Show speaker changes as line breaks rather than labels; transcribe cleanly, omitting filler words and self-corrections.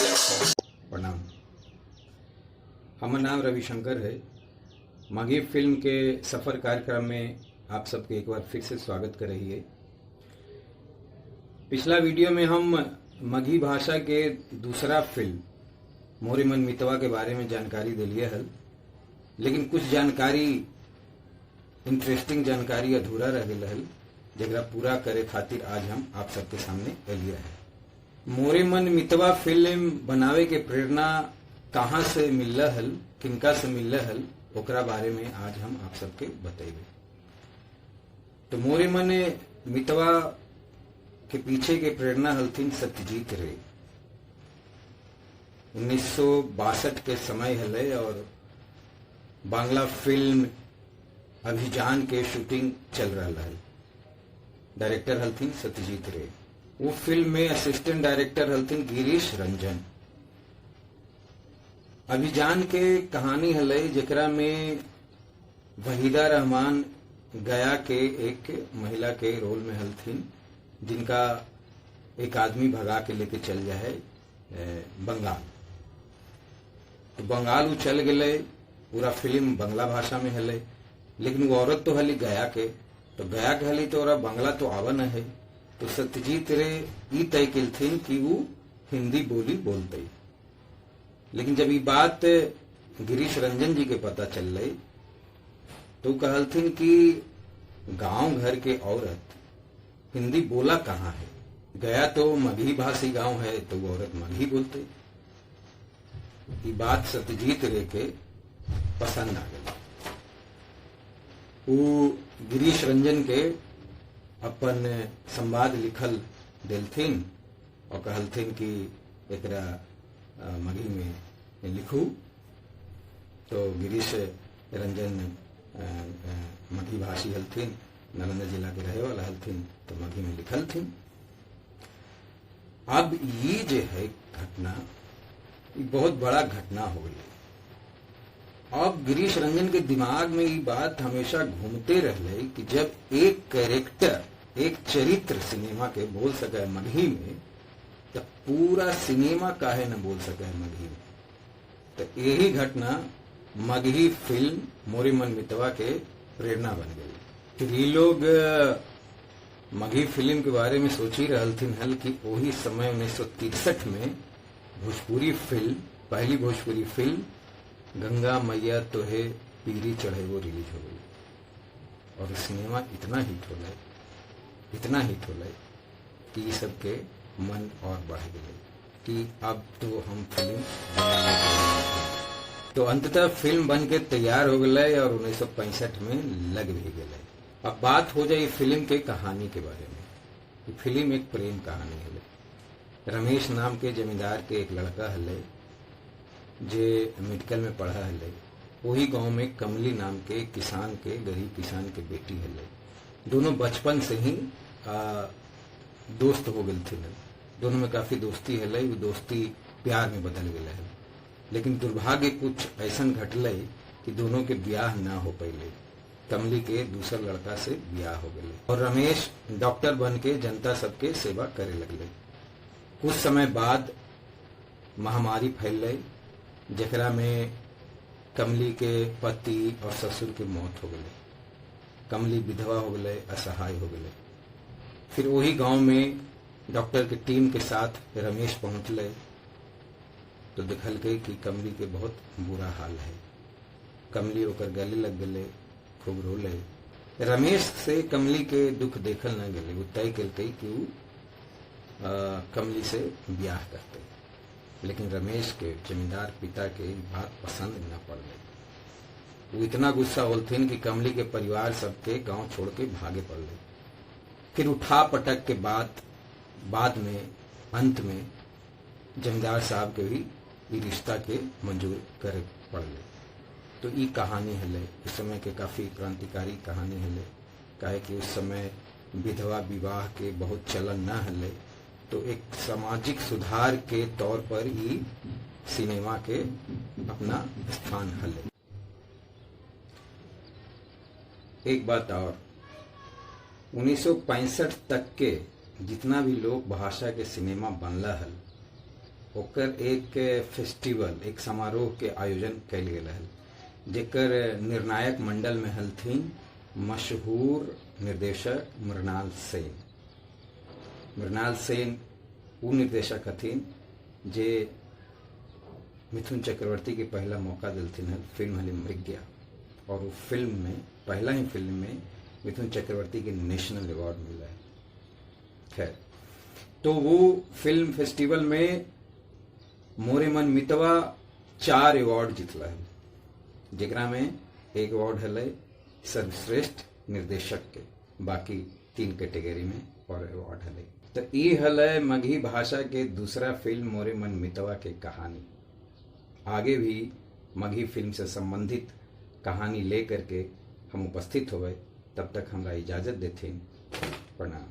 प्रणाम। हमर नाम रविशंकर है। मगही फिल्म के सफ़र कार्यक्रम में आप सबके एक बार फिर से स्वागत कर रही है। पिछला वीडियो में हम मगही भाषा के दूसरा फिल्म मोरे मन मितवा के बारे में जानकारी दिलिए हल, लेकिन कुछ जानकारी, इंटरेस्टिंग जानकारी अधूरा रह गया हल, जरा पूरा करे खातिर आज हम आप सबके सामने एलिए है। मोरे मन मितवा फिल्म बनावे के प्रेरणा कहाँ से मिलल हल, किनका से मिलल हल, ओकरा बारे में आज हम आप सबके बतेबे। तो मोरे मन मितवा के पीछे के प्रेरणा हलथिन सत्यजीत रे। 1962 के समय हले और बांग्ला फिल्म अभिजान के शूटिंग चल रहा है। डायरेक्टर हलथिन सत्यजीत रे। वो फिल्म में असिस्टेंट डायरेक्टर हलथिन गिरीश रंजन। अभिजान के कहानी हले जेकरा में वहीदा रहमान गया के एक महिला के रोल में हलथिन, जिनका एक आदमी भगा के लेके चल जाए बंगाल। तो बंगाल वो चल गए। पूरा फिल्म बंगला भाषा में हले, लेकिन वो औरत तो हली गया के। तो गया के हली तो बंगला तो आवा न है। तो सत्यजीत रे ई तय केलथिन कि वो हिंदी बोली बोलते। लेकिन जब ये बात गिरीश रंजन जी के पता चल रही तो कहलथिन कि गांव घर के औरत हिंदी बोला कहाँ है, गया तो मगही भाषी गांव है, तो वो औरत मगही बोलते। ये बात सत्यजीत रे के पसंद आ गई। वो गिरीश रंजन के अपन संवाद लिखल दिलथिन और कहलथिन कि एकरा मगही में लिखू। तो गिरीश रंजन मगही भाषी हलथिन, नालंदा जिला के रहे वाला हलथिन, तो मगही में लिखल थिन। अब ये जो है घटना, ये बहुत बड़ा घटना हो गई। अब गिरीश रंजन के दिमाग में ये बात हमेशा घूमते रहले कि जब एक कैरेक्टर, एक चरित्र सिनेमा के बोल सके मगही में, तो पूरा सिनेमा काहे न बोल सके मगही में। तो यही घटना मगही फिल्म मोरे मन मितवा के प्रेरणा बन गई। फिर ये लोग मगही फिल्म के बारे में सोची रहलथिन हल कि वही समय 1963 में भोजपुरी फिल्म, पहली भोजपुरी फिल्म गंगा मैया तोहे पीरी चढ़े वो रिलीज हो गई और सिनेमा इतना हिट हो गए, इतना हिट हो गए कि ये सबके मन और बढ़ गए कि अब तो हम फिल्म बनाने। तो अंततः फिल्म बन के तैयार हो गए और 1965 में लग भी गए। अब बात हो जाए फिल्म के कहानी के बारे में। फिल्म एक प्रेम कहानी है। रमेश नाम के जमींदार के एक लड़का हले, जे मेडिकल में पढ़ा हले। वही गांव में कमली नाम के किसान के, गरीब किसान के बेटी हले। दोनों बचपन से ही दोस्त हो गए थे। दोनों में काफी दोस्ती हले। वो दोस्ती प्यार में बदल गए है, लेकिन दुर्भाग्य कुछ ऐसा घटल कि दोनों के ब्याह ना हो पैले। कमली के दूसर लड़का से ब्याह हो गए और रमेश डॉक्टर बन के जनता सबके सेवा करे लगले। कुछ समय बाद महामारी फैल, जकरा में कमली के पति और ससुर के मौत हो गए। कमली विधवा हो गए, असहाय हो गए। फिर वही गांव में डॉक्टर के टीम के साथ रमेश पहुंचले तो देखल के कि कमली के बहुत बुरा हाल है। कमली ओकर गले लग गए, खूब रोले। रमेश से कमली के दुख देखल न गए। वो तय कलकै कि वो कमली से ब्याह करते, लेकिन रमेश के जमींदार पिता के बात पसंद न पड़ले। वो इतना गुस्सा होलथिन कि कमली के परिवार सबके गांव छोड़ के भागे पड़ले। फिर उठा पटक के बाद में अंत में जमींदार साहब के भी ई रिश्ता के मंजूर करे पड़ले। तो ई कहानी हले, उस समय के काफ़ी क्रांतिकारी कहानी हले, काहे कि उस समय विधवा विवाह के बहुत चलन न हले। तो एक सामाजिक सुधार के तौर पर ही सिनेमा के अपना स्थान हले। एक बात और, 1965 तक के जितना भी लोक भाषा के सिनेमा बनला हल, ओकर एक फेस्टिवल, एक समारोह के आयोजन कैल गेल हल, जेकर निर्णायक मंडल में हलथिन मशहूर निर्देशक मृणाल सेन। मृणाल सेन उ निर्देशक हथिन जे मिथुन चक्रवर्ती के पहला मौका दिलथिन हल, फिल्म हली मृग्या, और वो फिल्म में, पहला ही फिल्म में मिथुन चक्रवर्ती के नेशनल अवार्ड मिला है। खैर, तो वो फिल्म फेस्टिवल में मोरे मन मितवा 4 अवार्ड जीतला है, जेकरा में एक अवार्ड हलै सर्वश्रेष्ठ निर्देशक के, बाकी 3 कैटेगरी में और अवार्ड हलै। तो ई हलै मगही भाषा के दूसरा फिल्म मोरे मन मितवा के कहानी। आगे भी मगही फिल्म से संबंधित कहानी लेकर के हम उपस्थित होवे, तब तक हमरा इजाजत देथिन। प्रणाम।